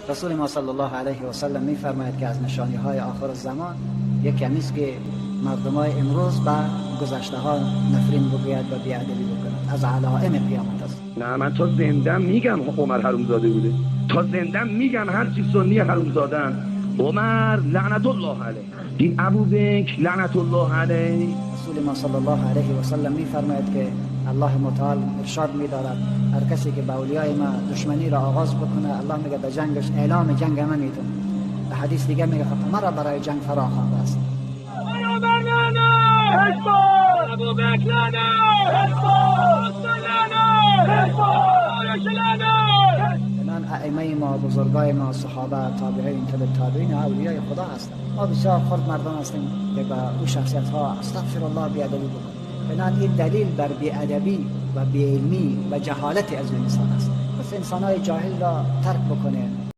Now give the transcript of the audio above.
رسول ما صلی الله علیه و سلم میفرماید که از نشانی های آخر زمان یکی همی که مردم های امروز به گذشته ها نفرین بگوید و بیادبی بکند، از علائم قیامت است. نه، من تا زندم میگم عمر حرومزاده بوده، تا زندم میگم هر چی سنی حرومزادن. عمر لعنت الله علیه، این ابوبکر لعنت الله علیه. رسول ما صلی الله علیه و سلم میفرماید که الله متعال ارشاد میدارد هر کسی که با اولیای ما دشمنی را آغاز بکنه، الله میگه به جنگش اعلام جنگ من میتون. به حدیث دیگه میگه خب مرا برای جنگ فرا خوانده است. فلان ائمه ما، بزرگای ما، صحابه، تابعین، تبع تابعین، اولیای خدا هستند. ما بسیار خرد مردم هستیم که با او شخصیت ها استغفر الله بیادبی بکنیم. فلان این دلیل بر بیادبی و بیعلمی و جهالت از انسان است. پس انسان های جاهل را ترک بکنه.